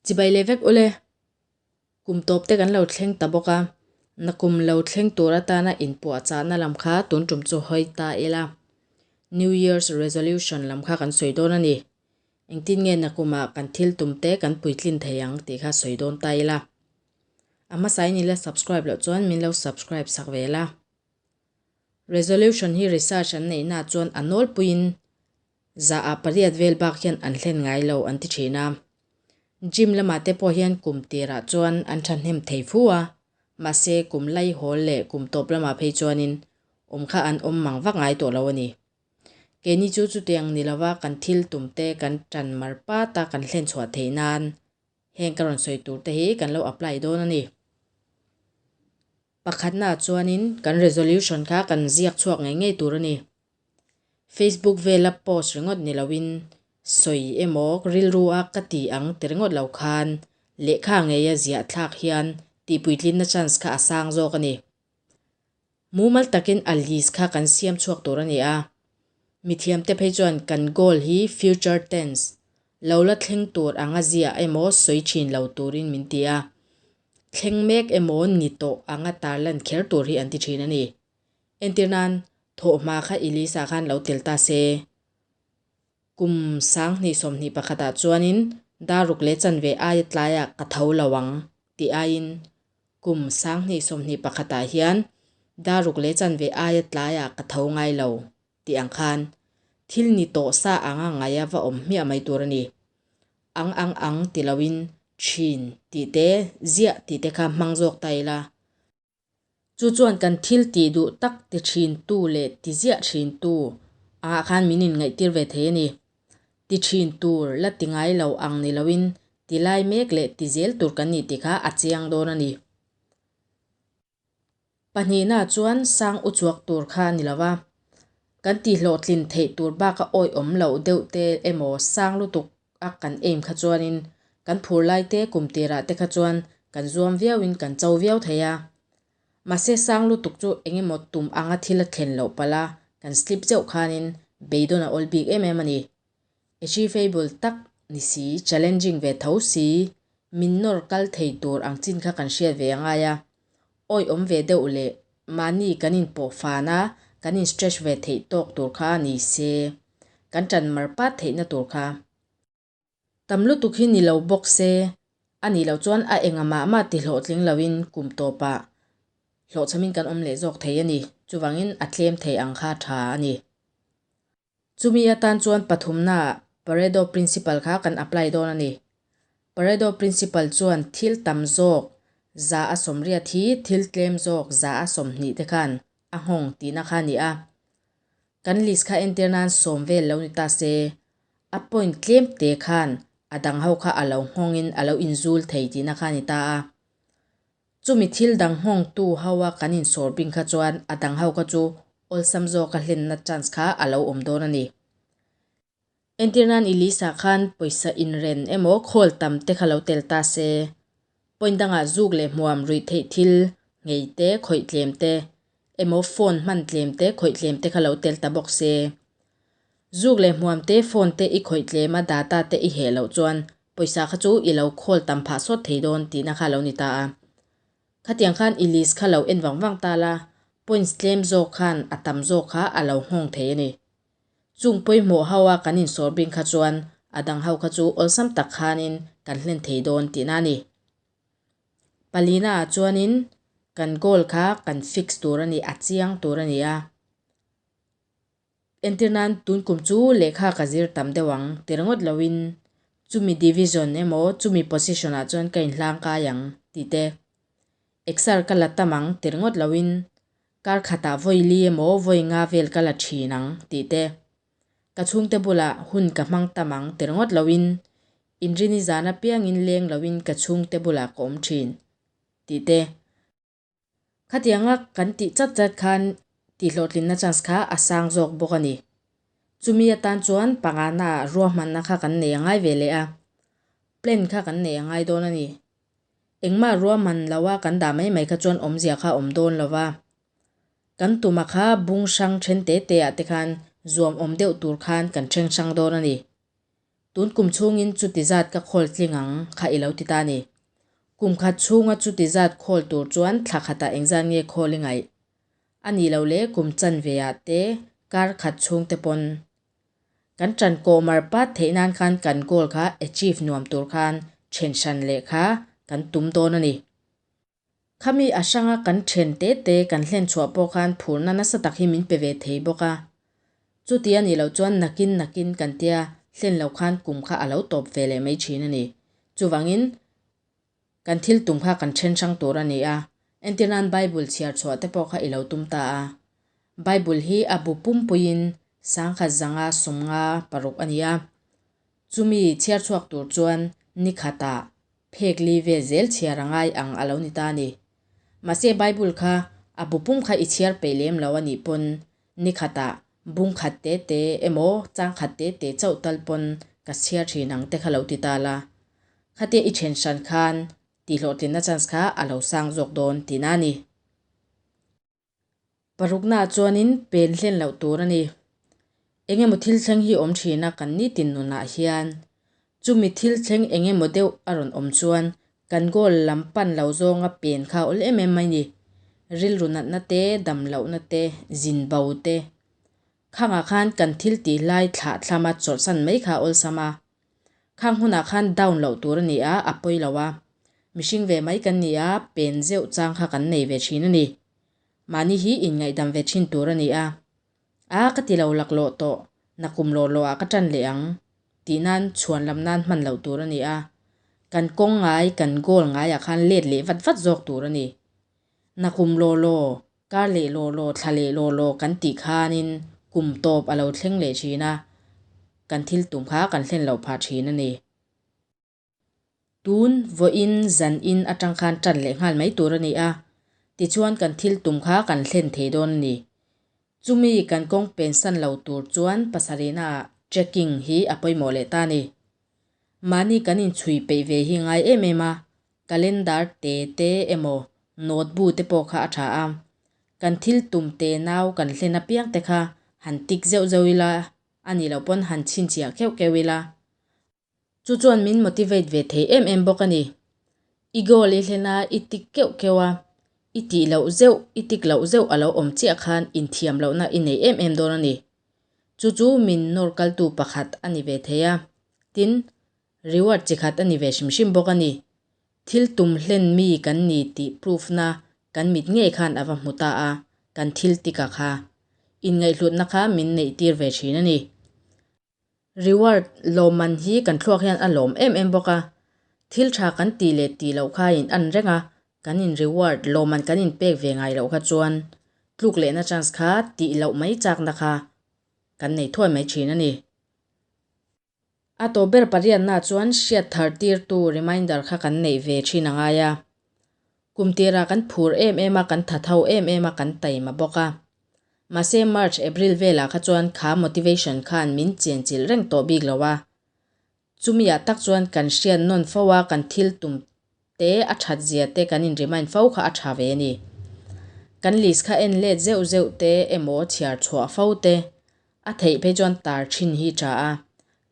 Chibai leh vek ule. Kum tawp te kan lo thleng ta bawk a, nakum lo thleng tur atana inpuahchahna lam kha tun tum chu hawi ta ila. New Year's Resolution lam kha kan sawi dawn a ni. Engtin nge nakumah kan thil tum te kan puitlin thei ang tih kha sawi dawn ta ila. A hmasain i la subscribe loh chuan min lo subscribe sak ve la. Resolution hi research an neihnaah chuan a nawlpuiin Zahah pariat vel bak hian an hlen ngai lo an ti thin a. Gym lamah te pawh hian kum tirah chuan an thahnem thei fu a, mahse kum laihawl leh kum tawp lamah phei chuanin awm kha an awm mang vak ngai tawh lo a ni. Keini chu chutiang ni lova kan thil tum te kan tan mar pat a kan hlen chhuah theih nan heng ka rawn sawi tur te hi kan lo apply dawn a ni. Pakhatnaah chuanin kan resolution kha kan ziak chhuak ngei ngei tur a ni. Facebook vela post ringawt ni loin sawi emaw rilru a ka ti ang ti ringawt lo khan lehkha ngeia ziah thlak hian tihpuitlinna chance kha a sang zawk a ni. Mumal takin a list kha kan siam chhuak tur a ni a. Mithiamte phei chuan kan goal hi future tense, lo la thleng tur anga ziah emaw sawi thin lo turin min ti a. Thleng mek emaw ni tawh anga tarlan kher tur hi an ti thin a ni. Entir nan, thawhhma kha Elisa khan lo tel ta se. Kum 2021 ah chuanin daruk leh chanve aia tlaiah ka tho lo ang tih aiin kum 2021 ah hian daruk leh chanve aia tlaiah ka tho ngai lo tih ang khan thil ni tawh sa anga ngaia va awm hmiah mai tur a ni. Ang ang ang ti loin thin tih te ziah tih te kha hmang zawk ta ila. Chu chuan kan thil tih duh tak ti thintu leh ti ziah thintu angah khan min inngaihtir ve thei a ni. Ti thin tur la ti ngai lo ang ni loin ti lai mek leh ti zel tur kan nih tih kha a chiang dawn a ni. Pahnihna chuan sang u chuak tur kha a ni lo va, kan tihhlawhtlin theih tur baka awihawm loh deuh te emaw sang lutuk a kan aim kha chuanin kan phur lai te kum tirah te kha chuan kan zuam viauin kan cho viau thei a. Mahse sang lutuk chu eng emaw tum anga thil a thlen loh palh a, kan slip zeuh khanin beidawn a awl bik em em a ni. Achievable tak ni si, challenging ve tho si, min nawr kal thei tur ang chin kha kan hriat ve a ngai a. Awihawm ve deuh leh mahni kan inpawh fan a, kan in stretch ve theih tawk tur kha ni se, kan tan mar pat theihna tur kha. Tam lutuk hi ni lo bawk se, a nih loh chuan a enga mah mah ti hlawhtling loin kum tawpah hlawhchhamin kan awm leh zawk thei a ni. Chuvangin a tlem thei ang kha tha a ni. Chumi atan chuan pathumnaah Pareto Principle kha kan apply dawn a ni. Pareto Principle chuan thil tam zawk 80% hi thil tlem zawk 20% te khan a nghawng tihna kha a ni a. Kan list kha entir nan 10 vel lo ni ta se, a point tlem te khan a dang ho kha a lo nghawngin a lo inzul thei tihna kha a ni ta a. Chumi thil dang nghawngtu ho a kan insawr bing kha chuan a dang ho kha chu awlsam zawka hlenna chance kha a lo awm dawn a ni. Entir nan i list-ah khan pawisa inren emaw khawl tam te kha lo tel ta se, point dangah zuk leh hmuam ruih theih thil ngei te, khawih tlem te, emaw phone hman tlem te, khawih tlem te kha lo tel ta bawk se. Zuk leh hmuam te, phone te i khawih tlem a, data te i heh loh chuan pawisa kha chu i lo khawl tam phah sawt thei dawn tihna kha a lo ni ta a. Khatiang khan i list kha lo en vang vang ta la, points tlem zawk khan a tam zawk kha a lo nghawng thei a ni. Chung pawimawh ho a kan insawr bing kha chuan a dang ho kha chu awlsam tak khanin kan hlen thei dawn tihna a ni. Palina ah chuanin kan goal kha kan fix tur a ni, a chiang tur a ni a. Entir nan tun kum chu lehkha ka zir tam deuh ang ti ringawt loin chumi division emaw chumi position ah chuan ka inhlang kai ang tih te. Exer ka la tam ang ti ringawt loin Kar khatah vawi li emaw vawi nga vel ka la thin ang, tih te. Ka chhungte bulah hun ka hmang tam ang ti ringawt loin, inrini zan apiangin leng loin ka chhungte bulah ka awm thin, tih te. Khatianga kan tih chat chat khan tihhlawhtlinna chance kha a sang zawk bawk a ni. Chumi atan chuan pangana ruahmanna kha kan nei a ngai ve leh a, plan kha kan nei a ngai dawn a ni. Engmah ruahman loa kan dah mai mai kha chuan awmzia kha awm dawn lo va. Kan tuma kha bung hrang then te te ah te khan zuam awm deuh tur khan kan then hrang dawn a ni. Tun kum chhungin chuti zat ka khawl tling ang kha i lo ti ta a ni. Kum khat chhunga chuti zat khawl tur chuan thla khatah engzat nge khawl i ngaih? A nih loh leh kum chanve ah te, kar khat chhung te pawn. Kan ṭan kawh mar pat theih nan khan kan goal kha achieve nuam tur khan ṭhen hran leh kha kan tum dawn a ni. Khami a hranga kan ṭhen te te kan hlen chhuah pawh khan phurna nasa tak hi min pe ve thei bawk a. Chuti a nih loh chuan nakin nakin kan tia hlen loh khan kum kha a lo tawp ve leh mai ṭhin a ni. Chuvangin kan thil tum kha kan ṭhen hrang tur a ni a. Entir nan Bible chhiar chhuah te pawh kha i lo tum ta a. Bible hi a bu pumpuiin sangkhat zanga sawmnga paruk a ni a. Chumi chhiar chhuak tur chuan ni khatah phek li vel zel chhiar a ngai ang a lo ni ta a ni. Mahse Bible kha a bu pum kha i chhiar peih lem lo a nih pawn ni khatah bung khat te te emaw chang khat te te chauh tal pawn ka chhiar thin ang te kha lo ti ta la. Khatia i then hran khan tihhlawhtlinna chance kha a lo sang zawk dawn tihna a ni. Paruknaah chuanin pen hlen loh tur a ni. Eng emaw thil thleng hi awm thin a kan nitin nunah hian chumi thil thleng eng emaw deuh a rawn awm chuan kan goal lam pan lo zawnga pen kha awl em em mai ni. Rilru natna te, dam lohna te, zin bo te. Khangah khan kan thil tih lai thlah thlama chawlhsan mai kha awlsam a. Khang hunah khan down loh tur a ni a, a pawi lo a. Mihring ve mai kan ni a, pen zeuh chang kha kan nei ve thin a ni. Mahni hi inngaihdam ve thin tur a ni a. A ka ti lo laklawh tawh, nakum lawh lawh ah ka tan leh ang tih nan chhuan lam nan hman loh tur a ni a. Kan kawng ngai, kan goal ngaiah khan let leh vat vat zawk tur a ni. Nakum lawh lawh, kar leh lawh lawh, thla leh lawh lawh kan tih khanin kum tawp a lo thleng leh thin a, kan thil tum kha kan hlen loh phah thin a ni. Tun vawiin zan in atang khan tan leh nghal mai tur a ni a, tichuan kan thil tum kha kan hlen thei dawn a ni. Chumi kan kawng pensan lo tur chuan pasarihna ah trekking hi a pawimawh leh ta a ni. Mahni kan inchhui peih ve hi ngai em em a, calendar te te emaw note bu te pawh kha a tha a. Kan thil tum te nau kan hlen apiang te kha han tik zeuh zeuh ila a nih loh pawn han chhinchhiah keuh keuh ila. Chu chuan min motivate ve thei em em bawk a ni. I goal i hlen a, i tik keuh keuh a, i tih loh zeuh, i tik loh zeuh a lo awm chiah khan inthiam lohna i nei em em dawn a ni. Chu chu min nawr kaltu pakhat a ni ve thei a, tin, reward chi khat a ni ve hrim hrim bawk a ni. Thil tum hlen mi kan ni tih proof na kan mit ngei khan a va hmu ta a, kan thil tik a kha. Inngaihhlutna kha min neih tir ve thin a ni. Reward lawmman hi kan thluak hian a lawm em em bawk a, thil tha kan tih leh tih loh kha in an reng a, kan in reward lawmman kan in pek ve ngai loh kha chuan tluk lehna chance kha tih loh mai chakna kha kan nei thuai mai thin a ni. A tawp ber pariatna chuan hriat thar tirtu reminder kha kan neih ve thin a ngai a, kum tirah kan phur em em a, kan thatho em em a, kan taima bawk a. Mahse March, April velah kha chuan kha motivation khan min chenchilh reng tawh bik lo a. Chumiah tak chuan kan hriat nawn fo a, kan thil tum te a that zia te kan in remind fo kha a tha ve a ni. Kan list kha en let zeuh zeuh te emaw chhiar chhuah fo te a theih phei chuan tar thin hi tha a,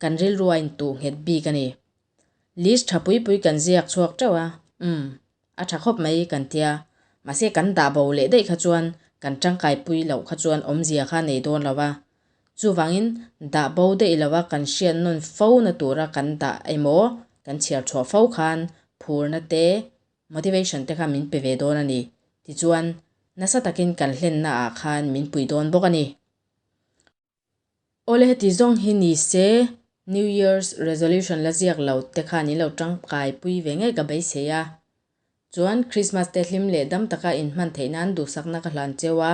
kan rilru a intuh nghet bik a ni. List tha pui pui kan ziak chhuak teuh a, umm. A tha khawp mai kan tia. Mahse kan dah bo leh daih kha chuan kan tangkai pui loh kha chuan awmzia kha nei dawn lo a. Chuvangin dah bo daih lo a kan hriat nawn fo na tura kan dah emaw kan chhiar chhuah fo khan phurna te motivation te kha min pe ve dawn a ni. Tichuan nasa takin kan hlenna ah khan min pui dawn bawk a ni. Awle heti zawng hi ni se New Year's resolution la ziak lo te khan in lo tangkai pui ve ngei ka beisei a. Chuan Christmas te hlim leh dam taka in hman theih nan duhsakna ka hlan cheu a,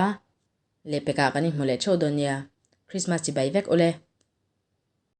lehpekah kan inhmu leh theuh dawn nia. Christmas chibai vek awle.